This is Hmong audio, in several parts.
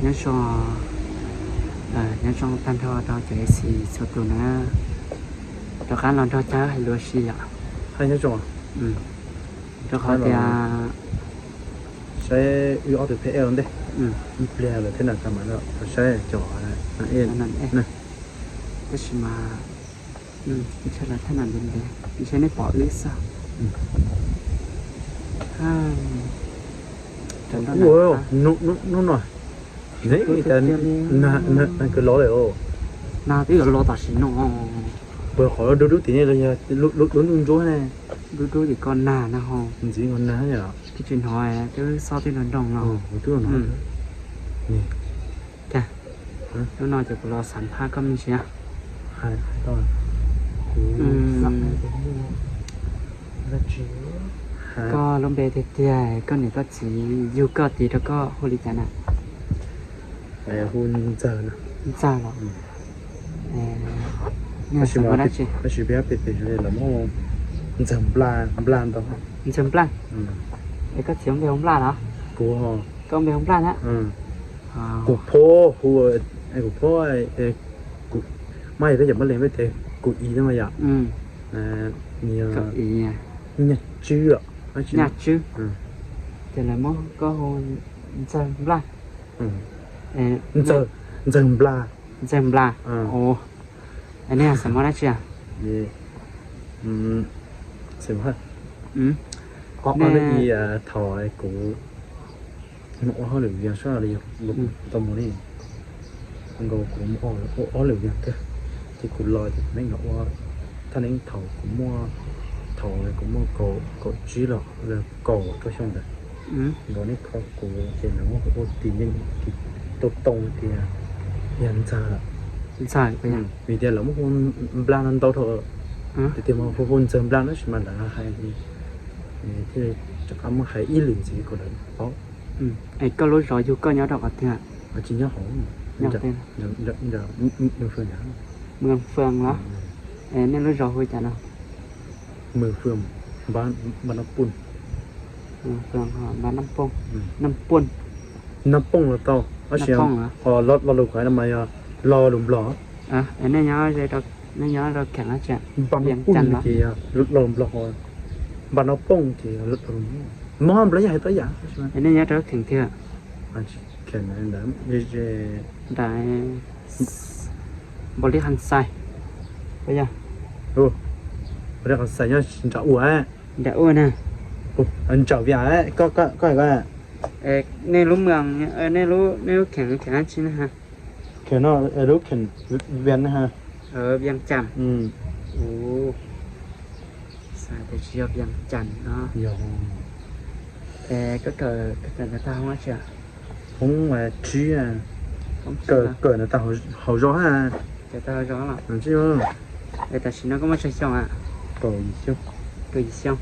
Nyob zoo, nyob zoo tag nrho rau cov A C txhua tus na, rov qab los nrog Cawb hais lus si yom. Hais nyob zoo. Rau qhov tias saib wb ob tug P L ntej, ib pliag lawm thiab na, tag mam saib cov, tab sis mas ntshai lawv thaj nam ntev ntev, ntshe nej pom wb xwb. Hnub no nag kawg los lawm os. Nag twb yuav los tam sim no. Puas qhov dub dub tim nej los yog lub ntuj ntsuab ne? Dub dub tim koj nag na ho. Ntxiv nag yom. Twb tsis hnov, twb xob twb nroo nroo no. Twb hnov. Cas, hnub no ces kuv los xam phaj koj me ntsis. Koj lub npe tiag tiag, koj niam koj txiv yug koj tid rau koj hu li cas na? Hu Ntxawg. Ntxawg los? Tab sis peb pem pem lawv muab Ntxawg Nplaj, Nplaj ntau. Ntxawg Nplaj. Es koj txiv npe hu Nplaj los? Kuv, koj npe hu Nplaj na? Kuv phob hu, kuv phob, kuv, mas yog peb cov Nplaj Leej peb tias kuv Ib no mas yom. Nyaj Tswb os. Nyaj Tswb. Ces lawv muab koj hu Ntxawg Nplaj. Ntxawg Nplaj. Ntxawg Nplaj. Nej xeem Hmoob dab tsi? Thaum kuv mus ua hauj lwm Vias sab li tau mus li nkaus, kuv mus ua hauj lwm Vias kawg, ces kuv los ces kuv neej los ua thaj neeb thaum kuv muaj, thaum kuv muaj kaum tsib los kaum rau xyoo ntawd. Nkaus nej kho kuv ces lawv muab kuv ua tim yeej tau too tias yog Ntxawg. Ntxawg, vim tias lawv muab hu Nplaj no ntau dhau, tias tias mas hu hu Ntxawg Nplaj tab sis mas lawv hais thiaj rov qab muab hais ib lwm ntxiv kom lawv paub. Es koj lub zos yug koj nyob rau qhov twg? Tsis nyob hauv, Mws Fwm los? Nej lub zos hu cas no? Mws Fwm, Npab Nab Pooj. Nab Pooj, Nab Pooj los tau, tab sis ho lo lus kuv hais no mas yog lo lus Nplog. Nej nyob rau kheem dab tsi? Npab Nab Pooj ces yog lo lus Nplog, Npab Nab Pooj ces yog lo lus Nplog, Nplog yeej hais tau ib yam. Nej nyob rau kheem twg? Nram Npaus Lis Khas Xais. Npaus Lis Khas Xais nyob nram ua, nram ua na. Nram Vias, koj hais koj. Nej lub, nej lub kheem kheem dab tsi na? Kheem no lub kheem Vias na ha. Vias Cas. Xav tias tsis yog Vias Cas no. Koj kawm ntawv tag hoob dab tsi? Hoob tsib. Kawm ntawv tag hauv zos ha. Es tam sim no koj muaj tsawg xyoo a? Kaum yim xyoo.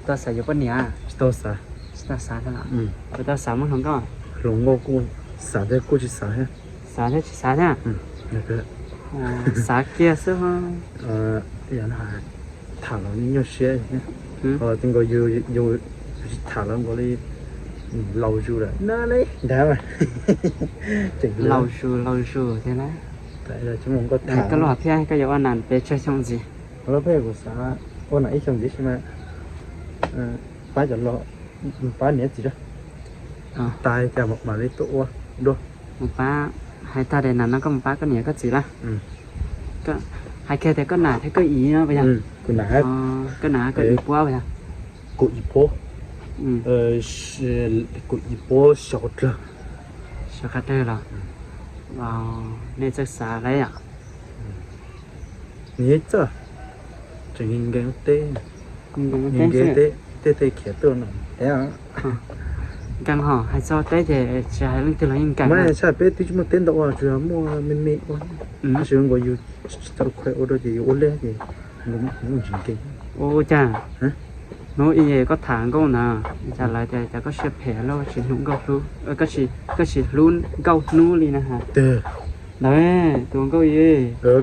Tau xav yuav poj niam? Tsis tau xav. Tsis tau xav thiab los? Puas tau xav muab hluas nkauj? Hluas nkauj kuj xav thiab kuj tsis xav thiab. Xav thiab tsis xav thiab? Xav kiag xwb. Tham los nyuaj siab, nkaus yus tsis tham los nkaus li laus zus lawm na. Laus zus laus zus thiab na. Koj lub hom phiaj koj yuav ua nam pes tsawg xyoo ntxiv? Lub hom phiaj kuv xav ua nam ib xyoo ntxiv sis mas pab cov, pab niam txiv tag cas mam li tuaj ua dua. Mus pab, hais tag daim nam no koj mus pab koj niam koj txiv lawm. Hais kiag tias koj nam thiab koj iv no puas yog? Kuv nam, koj nam koj iv puab puas yog? Kuv iv puab, kuv iv puab xyov qhov dlawg. Xyov qhov dlawg los? Nej txawj xav lawm yom. Nws txawj, tseem nkees teb, nkees teb, tej khiav tuaj no. Nkees hos, hais txog teb ces tsis hais leej twg los yeej nkees. Mas tshaj peb twb tsis muaj teb ntau ua, tsuas yog muaj me me ua, tab sis nkaus yus tsis tau khuav ua rau ces yus ua liaj ces nkees. Ua cas hnub ib koj tham nkauj ntawd cas lawv tias cas koj siab phem loj tsis hlub nkauj hlub, koj tsis hlub nkauj hnub li na ha. Ntawd tus nkauj,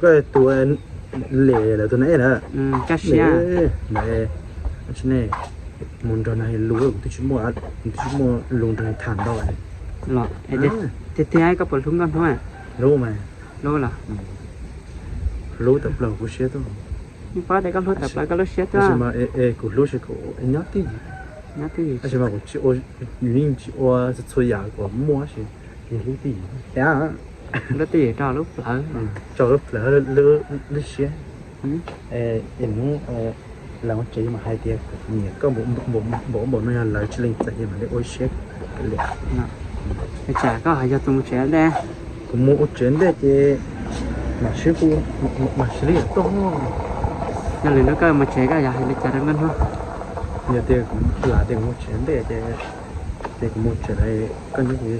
koj tus lem lawm tus na na. Kaj siab. Mus nrog nws hais lus kuv twb tsis muaj, kuv twb tsis muaj lus nrog nws tham ntau li. Los, tiag tiag koj puas hlub Nkauj Hnub? Hlub mas. Hlub los? Hlub tawm plaws kuv siab tuaj. Yeej paub tias koj hlub tawm plaws koj lub siab tuaj. Tab sis mas es kuv hlub ces kuv nyob twj ywm. Nyob twj ywm. Tab sis mas kuv tsis ua, yeej tsis ua txhua yam kom muaj, tab sis yog hlub twj ywm thiab. Hlub twj ywm rau lub plawv. Rau lub plawv lub siab. Es hnub lawv ua tsev mas hais tias kuv nyiam koj npaum npaum no, yog lawv tsis lees txais ces mam li ua ib siab. Tsam koj hais yog tus mus tsev ntej. Kuv mus ua tsev ntej ces mam sib hu, mam sib li tuaj. Yog li ntawd koj mus tsev koj yuav hais li cas rau Nkauj Hnub? Yog tias kuv lam tias kuv mus tsev ntej ces, ces kuv mus tsev lawm, koj nyob kuv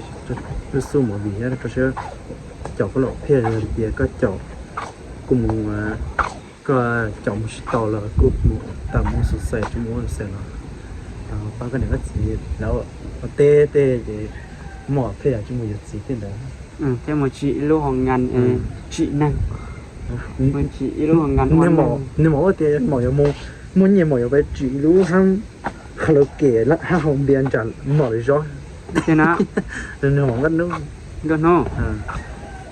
lub xub movie thiab rau siab caum koj los phiaj, yog tias koj caum, kuj mus, koj caum mus tsis tau los kuj mus tau mus xus xais tsis mus xus xais los, pab koj niam koj txiv lawv ua teb tej ces muaj phiaj yam tsis mus yuav txiv tej ntawd. Thiab mus tsim ib lub hoo nkas tsim neeg. Mus tsim ib lub hoo nkas ua neeg. Nws mam ua tias mam yuav mus muaj nyiaj mam yuav pab tsim ib lub hab, qhov laus kem hab hau npias nram mom lawv zos. Tiag na. Nws mam Nkauj Hnub. Nkauj Hnub.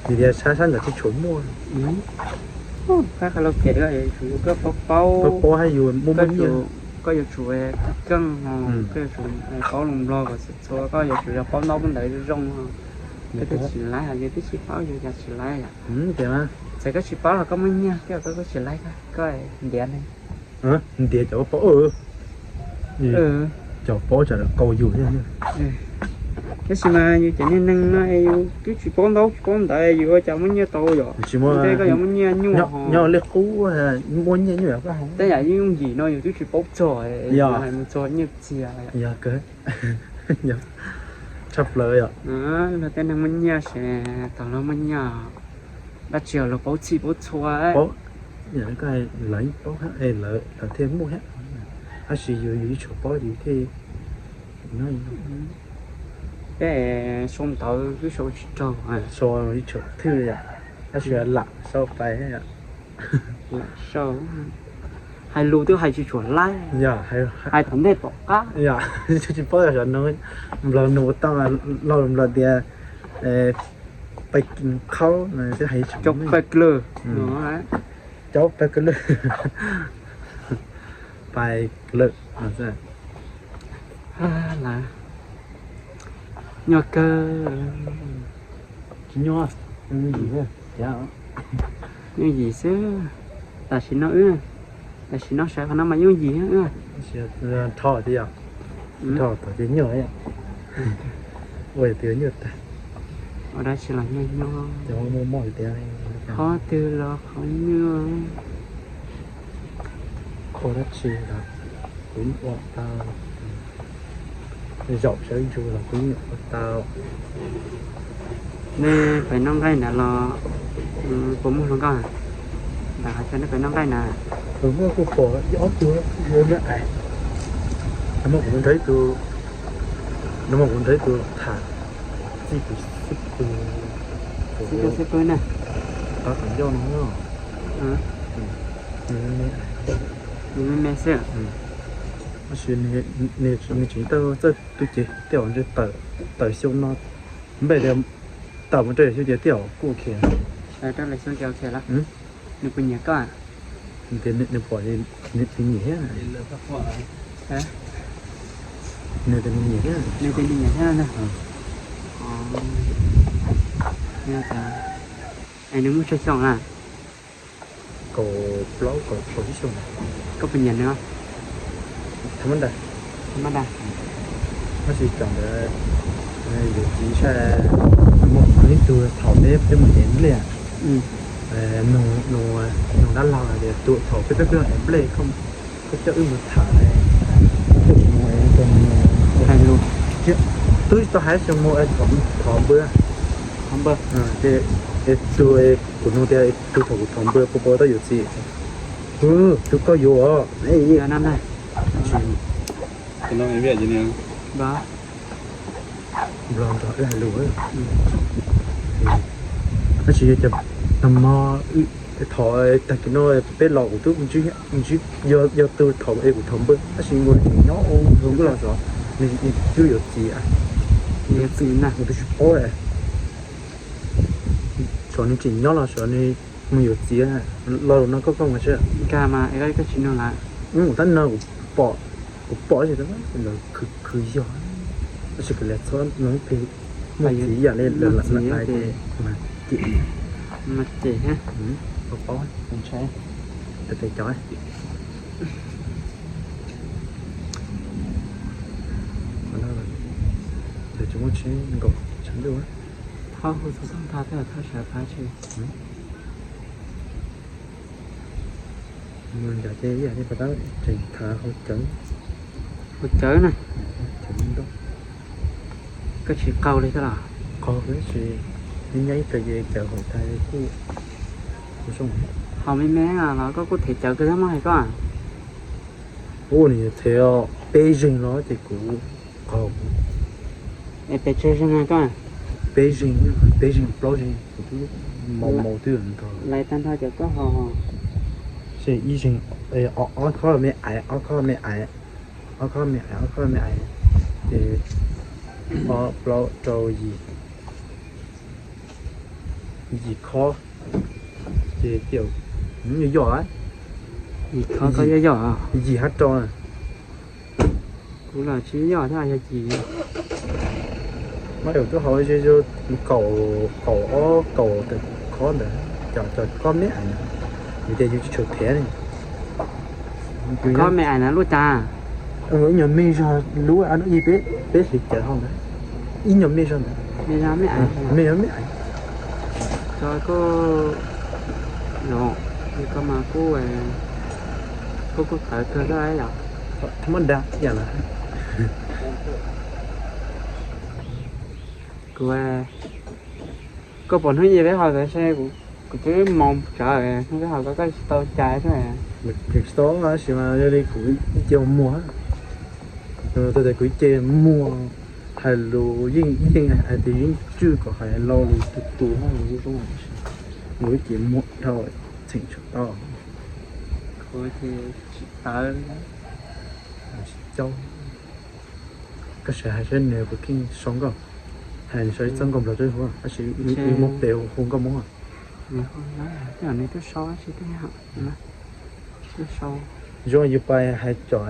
Vim tias sab sab ntawd tsis tshua muaj. Qhov laus kem koj yuav tsum koj paub paub, paub hab yus muaj muaj nyiaj. Koj yuav tsum keej, koj yuav tsum paub lus Nplog kom txhua, koj yuav tsum yog paub ntaub paub ntawv zoo zoo. Koj twb tsis laib, yus twb tsis paub yus cas tsis laib yom. Txawm koj tsis paub los koj muaj nyiaj thiab koj tsis laib, koj ntiav ne. Ntiav cov paub. Cov paub tsam lawv qau yus thiab. Tab sis mas yus cov niag neeg no yus twb tsis paub ntaub tsis paub ntawv yus ua cas muaj nyiaj tau yom? Tsis muaj, koj yuav muaj nyiaj nyuaj, nyob li qub muaj nyiaj nyuaj yom. Tej yam yooj yim no yus twb tsis paub txog, yus hais mus txog nyiaj txiag. Yog kawg. Tshaj plaws yom. Luag tej neeg muaj nyiaj ces thaum luag muaj nyiaj dab tsi los paub txhij paub txhua. Lawv paub, lawv thiaj muaj thiab. Tab sis yus, yus tsis tshua paub yus thiaj. Peb sau ntawv twb sau tsis raug. Sau tsis tshua thwj yom, tab sis lam sau pais. Hais lus twb hais tsis tshua laib. Hais tom ntej tom qab. Tsis paub yog nws Nplog nws ua tau los Nplog tias pais qhaub, cov pais klwm, cov pais klwm, pais klwm. Nyuaj kawg. Tsis nyuaj, yooj yim xwb. Tam sim no wb, tam sim no sawv qhov no mas yooj yim wb. Rho tias yog, rho tom ces nyuaj, ua tias nyuaj tag. Ua dab tsi los nyuaj nyuaj, qhov twg los qhov nyuaj. Ua dab tsi los kuv ua tau, zaum sawv ntsug los kuv ua tau. Nej pem noj nqaij ntawd los puas muaj hluas nkauj? Ntawm qhov chaw nej pem noj nqaij na. Muaj kuj pom ib ob tug, no mas kuv nrog ib tug, no mas kuv nrog ib tug tham, txij kuv xib pwg, xib pwg na, qab tom ncauj no. Nws me me xwb. Tab sis nws tseem tau txawj tu cev tej zaum ntshe tawm xyoo no, npaj tias tawm mus rau xyoo ces tej zaum kuj ok. Rau xyoo ces ok lawm. Nws puas nyiam koj? Nws tias nws pom nws nyiam thiab. Nws tias nws nyiam thiab. Nws tias nws nyiam thiab na. Es nws muaj tsawg xyoo na? Kaum plaub kaum tsib xyoo. Koj puas nyiam nws? Tham mab da. Tham mab da. Tab sis tam ntawd yuav txiv saib, muaj ib tug thaum peb, peb mus ncaim nplej, nug dab laug hais tias tus thaum peb, peb, peb mus ncaim nplej koj coj wb mus tham, hais lus, twb tsis tau hais xyoo mus thov npawb. Thov npawb. Ces tus, kuv nug tias tus thaum kuv thov npawb puas puas tau yuav txiv. Tus koj yuav os. Npawb nrog wb hais lus. Tab sis yog cov nag hmo thov tag kis no peb los kuv twb ntsib, yog tus thaum es kuv thov npawb tab sis nkaus nws tseem nyob ua nkaus los zov, nws twb yuav txiv. Nws txwm na, kuv twb tsis paub. Xyov nws tseem nyob los xyov nws mus yuav txiv. Lo lus no koj koj mus seb. Nkag mas es koj tsis nug lawm. Tab no kuv pom, kuv pom tab sis khwv yog, tab sis kuv lam txhob nug phem. Muaj txiv yam li lawv lam hais ces mas cem, mas cem, paub paub, ntshai, tes tes cov. Ces tsis muaj tsheb nkaum tshav ntuj. Thaub hu xov tooj tag thiab thaub sawv pab tsis. Mus nram ces ib yam li pas tab tseem thav hauv cawv. Hauv cawv na. Cawv ntau. Koj tsis qaug li thiab los? Qaug tab sis nyob ib tag ces cawv hauv tag kuj zoo. Haus me me los koj kuj them cawv kawg thiab mog hais koj. Ua nws them peb zeeg no ces kuv qaug. Es pes tsawg zeeg koj? Peb zeeg, peb zeeg plaub zeeg kuv twb maus maus twb nrog. Lais tag nrho cov koj haus. Ces ib zeeg, ob khob me aiv, ob khob me aiv, ob khob me aiv, ob khob me aiv, ces ob plaub rau yim, yim khob, ces tiam yog yog, yim khob koj yog yog, yim hab rau. Kuv los tsis yog thiab, yog yim. Mas yus twb haus ze zoo kaum, kaum ob kaum tawm khob ntawd, cov khob me aiv na, vim tias yus tsis tshua them ne. Khob me aiv na lub cas? Ib nyuag me zog lub, peb hliv cawv hauv ntawd, ib nyuag me zog ntawd. Me zog me aiv. Me zog me aiv. Koj, koj mas kuj, kuj kuj tawv kawg thiab yom. Tha mab da yam lawm. Kuv, koj pom hnub ib peb haus ntawd seb, kuv twb mus tsawv hnub peb haus koj tsis tau cai xwb. Tsis tau tab sis mas yog li kuv ib ce muag, tau tias kuv ib ce muag hais lus yeej yeej hais tias yeej tswj kom hais lo lus tus tus zoo zoo, mus ib ce muag dhau txheem tsis tau. Tsis tau. Koj sim hais seb nws puas keej sau nkauj, hais nws sau ib txoj nkauj nplog teb huv tab sis wb muab pem hu nkauj Hmoob. Nws twb sau tab sis twb sau. Zoo yus pais hais cov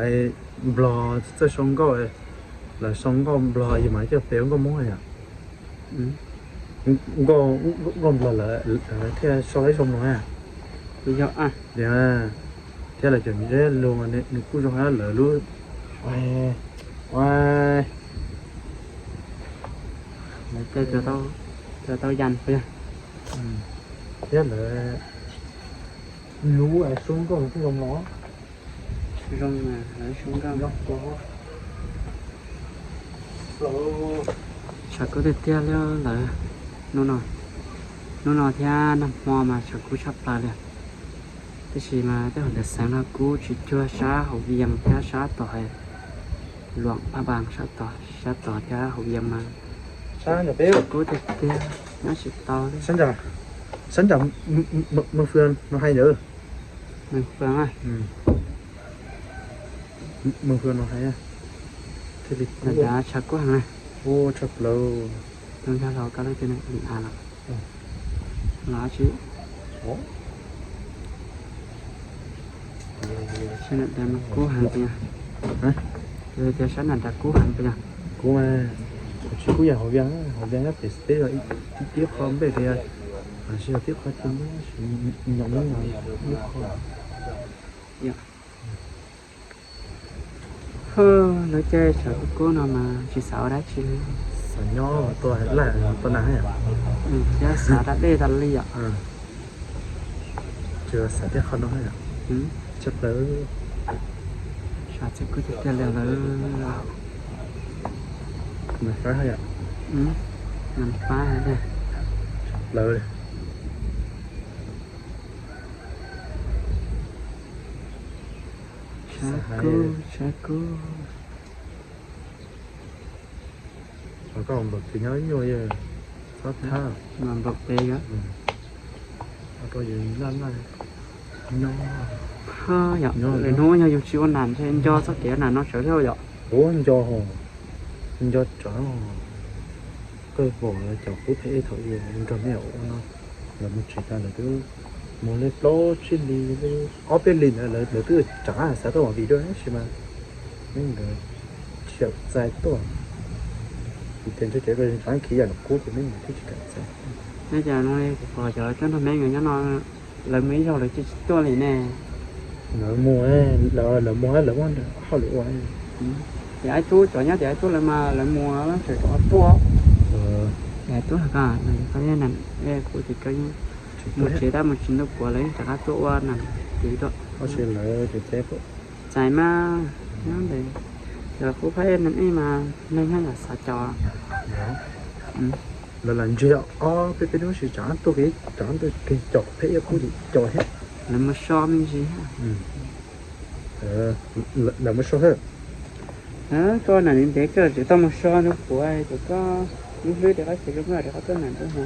nplog txawj sau nkauj, lawv sau nkauj nplog yus mam coj pem hu nkauj Hmoob yom. Nkauj nplog lawv thiaj sau ib zoo mloog na. Thiab lawv cov zeb lus nws kuj zoo hab lawv lub, ua, lawv cov tau yas puas yog? Thiab lawv lub sau nkauj kuj zoo los. Zoo mas lawv sau nkauj. Tshav kub tiag tiag li lawm. Hnub no, hnub no thiab nag hmo mas tshav kub tshaj plaws li. Tab sis mas tej hauv ntawm xeev no kub tsis cuag sab hauv Vias thiab sab tod, Luam Phaj Npas sab tod, sab tod thiab hauv Vias mas kub tiag tiag, nyob tsis tau li. Sab nram Mws Fwm no hais ntawd. Mws Fwm, Mws Fwm no hais thiaj li kub, tshav kub heev na. Ua tshaj plaws. Tus yog los koj lub tias a los, los tsis, sab nram dab kub heev puas yog? Tias sab nram dab kub heev puas yog? Kub mas, kuv tsis kub yam hauv Vias, hauv Vias nyob pem teb ib tib qho npej tias, tsis yog tib qho tiag, nyob lub qho. Lub caij tshav kub kub no mas tsis xav ua dab tsi li. Xav nyob tua laj tua nas yom. Thiab xav da dej tas li yom. Tsis xav tej qho no yom. Tshaj plaws. Tshav txhij kub tiag tiag li lawm. Nag fab yom. Nag fab tiag. Tshaj plaws. Tshav kub, tshav kub. Ho koj npaum twg nyob nyuaj yog txhob thab. Mas npaum pes yom. Ho yog lwm hnub yog yus tsis ua nas ntshe nco txoj kev ua nas no tsawv thiab yom. Ua nco, nco tsawv. Tawj pom lawv cov qub phem ej thaum ub nrog mej ua no, lawv mus tsev tas lawv twb mus li plaub tsib hlis li ob peb hlis ntawd lawv twb rov qab xav tuaj ua video tab sis mas meb nkawd tsis kam txais tuaj. Vim tias ntshe cov rov qab khiav yam qub ces meb nkawd thiaj tsis kam txais. Nyob cas no kuv pom cov coj nrog meb nkawd nyob no lawv mus ib zaug lawv cia tsis tuaj li ne. Lawv mus, lawv mus lawv muaj hauj lwm ua. Tias ib tug cov nyob tias ib tug lawv mas lawv mus lawv tseem rov qab tuaj. Tias tuaj ko, kuv ces mus tsev tab mus tsis ntuj puav lawv yeej rov qab tuaj ua nas tid tuaj. Txais mas, nyob ntawd, cov qub phem ej neeg ej mas neeg haj yam xav cov. Lawv lam ntseg ob peb peb hnub sis rov tuaj, rov tuaj kiag cov phem ej qub ces cov thiab. Lawv mus so me ntsis. Lawv mus so thiab. Koj nam ntev koj tsis tau mus so ntuj puav ces koj lub hlwb rov qab khiav zoo koj rov qab tuaj nam ntuj hmo.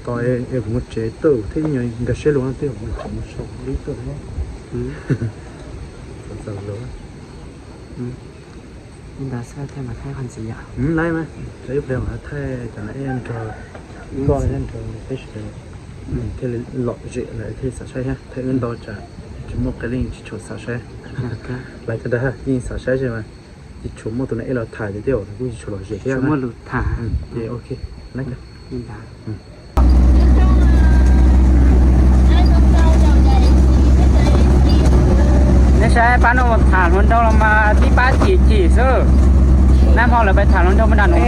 Tos es kuv mus tsev tuaj thiab ib nyuag nkag siab lus no twb mus tsev mus so lub tuaj. Txawv lus. Li ntawd xwb thiaj mas thaij qhov ntxiv yom. Lawv ib pliag mas thaij cov no ib nrog koj nrog peb sawv daws thiaj li lom zem lawv thiaj li xav saib thiab. Thaij wb ntau tsam tsis muaj qee leej tsis tshua xav saib. Lawv cov ntawd yeej xav saib mas tsis tshua muaj tus neeg ej los tham tiag tiag, kuj tsis tshua lom zem thiab. Muaj lus tham. Ces ok. Neb saib pab no tham hluas nraug los mas tib pab chim chim xwb. Nag hmo lawv pais tham hluas nraug puag nram Noov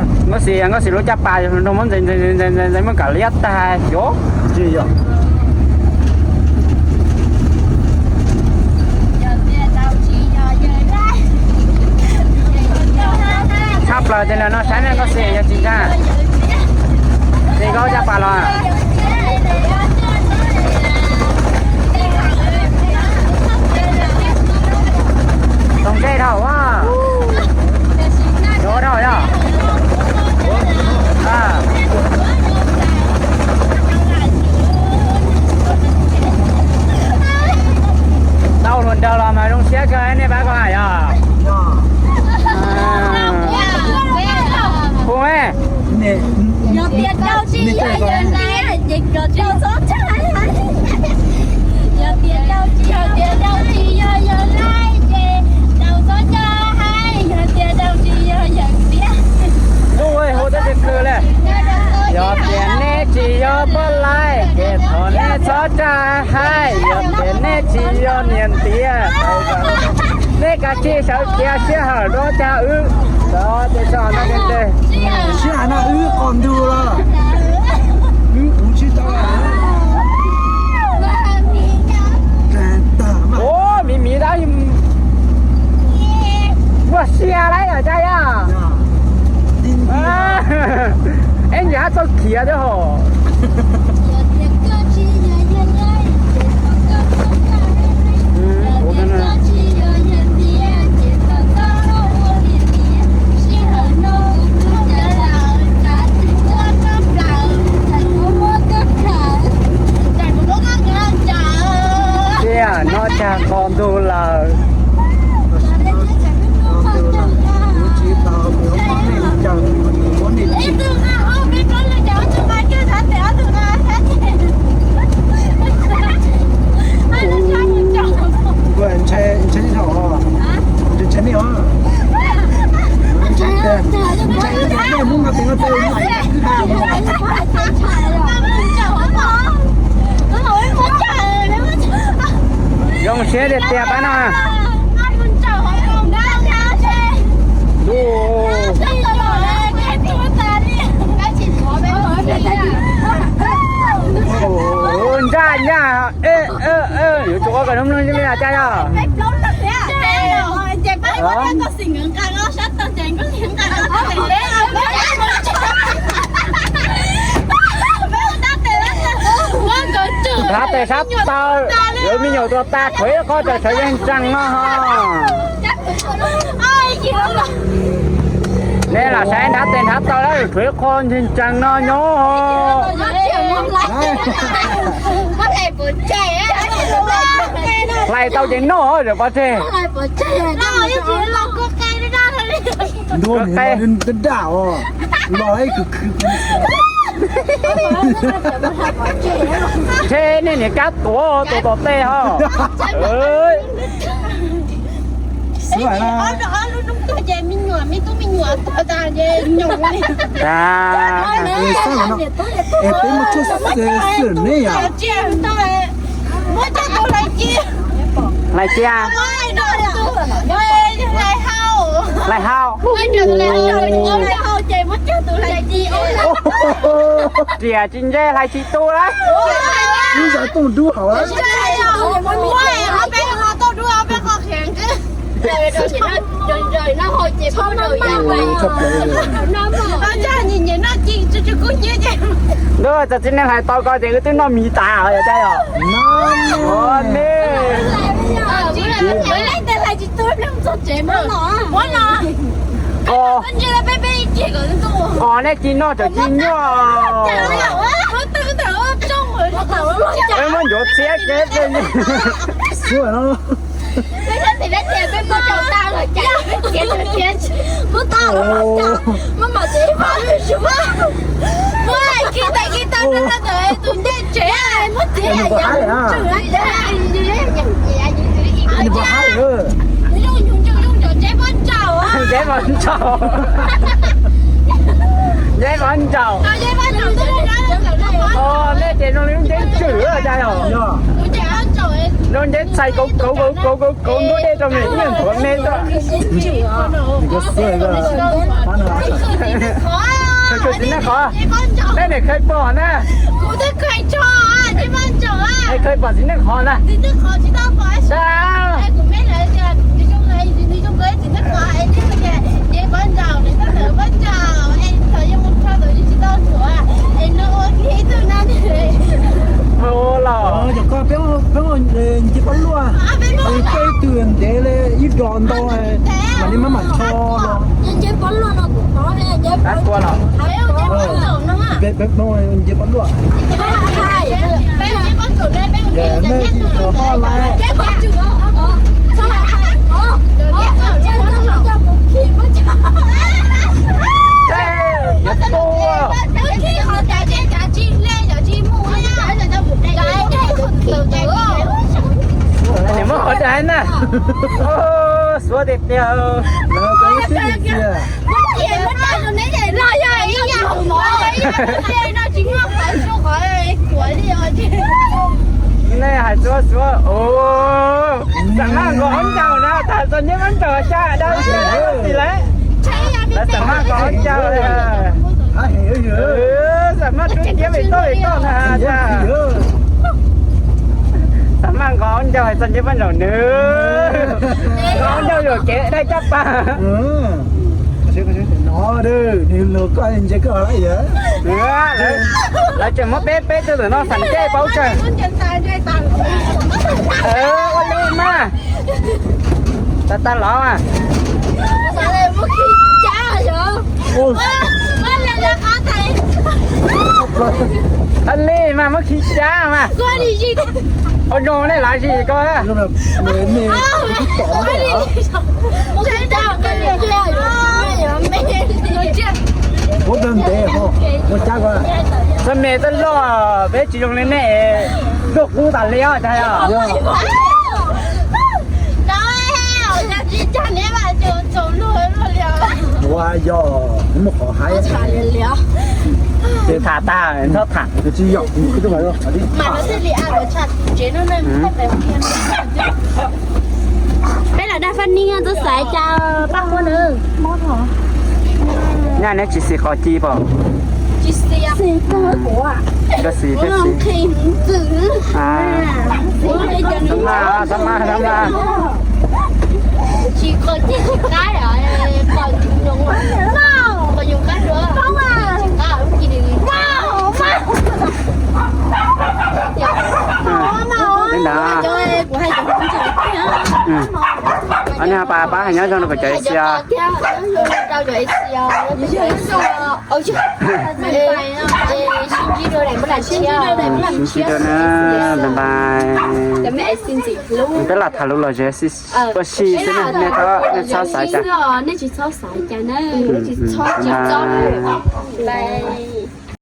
Thej. Nkauj Xis, Nkauj Xis lub caj pas hluas nraug muab ntxeev ntxeev ntxeev muab kam liab tag yom. Tshaj plaws tej no saib ne Nkauj Xis yog tsis ntag. Ces Nkauj caj pas los. Toom zej dhau a. Yuav dhau yog. Tau hluas nraug los mas zoo siab kawg nej pab ko hais yog. Hu, yog tias tau tsis yog yawg laj ces kom tau txhob txhawj hais. Yog tias tau tsis yog, tias tau tsis yog yawg laj ces tau txhob txhawj hais, yog tias tau tsis yog yawg tiag. Hu tab sis kawg li. Yog tias neb tsis yog poj laib ces thov neb txhob txhawj hais, yog tias neb tsis yog niam ntiav, neb kav tsij sawv khiav sij hawm rau cag wb. Sij hawm no wb qos ntug los wb kuv tsis tau. Ua miv miv tab muaj sia lawm yom Caj Yaj. Eb, nyias hab txoj khiav thiab hos. Tiag, noj tsag qos ntug lawm. Zoo siab tiag tiag pab no. Ntsaj ntsaj, yuav tsum ua kom zoo mloog li Caj Yaj. Sab tes sab taw, yuav me nyuam tuag tas tshuav ib qho tawm sawv yeej tsees no ho. Nej lam saib nrhav tes nrhav taw lawm, tshuav ib qho ntseeg ntseeg no nyob. Hlais tau ces noj, pov tseg. Ntuag daj os, los ib kws khw. Ntshe nej niam kab tuav tuav tom tej ho. Hlais cia. Hlais hau. Riam tsis ntse hlais tsis tu lawm. Ntuj, txawm txiv neej hlais tau ko ces wb twb noj mis tas os, yog cas yog? Ua nej. Qos, qos nej tsis noj tseem tsis nyuaj. Peb muab ncuav txiab kev peb. Ntsev mov ntsaum. Ntsev mov ntsaum. Nej ces zoo li lub ntsev tswm cas yog. Lub ntsev txhais kauv kauv kauv kauv kauv kauv ntub dej rau me ib leeg nthuav me. Txiv neej qhov, nej niam khawb pom na. Khawb pom txiv neej qhov na. Ua los. Peb ua nce pab luaj, peb ib tug ntev li ib dos ntau, mam li maj mam tho los. Peb nce pab luaj. Nej tsis tau toj lawm. Nim muab qhov dai na. Suav tiag tiag. Nej hais suav suav. Xam maj nkaus ob ncaug na, tas txog neb ob ncaug cas dab tsi lawm. Lawv xam maj nkaus ob ncaug. Xam maj rub kiab vim toj vim toj na. Xam maj nkaus ob ncaug hais txog neb ob ncaug nws. Nkaus ob ncaug yuam kev dai caj pas. Lawv tseem muab peb peb tug ntawm no xam ncej paub tsawg. Ua li mas. Tag tag los mas. Li mas muab khi cab mas. Ua zoo nej lav zis ko. Txoj me txoj loj peb tsis zoo li nej, ntuj qub tas li os. Ua yog muaj qhov haib. Tham tag txhob tham. Peb lam dag faj ni txhob xaiv cas paj quab na. Nyaj neb tsis xis qos ci pom. Xis, xis. Li ntawd. Pab, pab hais nyob zoo rau kuv cov A C os. Sib ntsib dua na, bye bye. Peb lam tham lus lom zem ua si xwb na, nej txhob, nej txhob xav cas. Bye.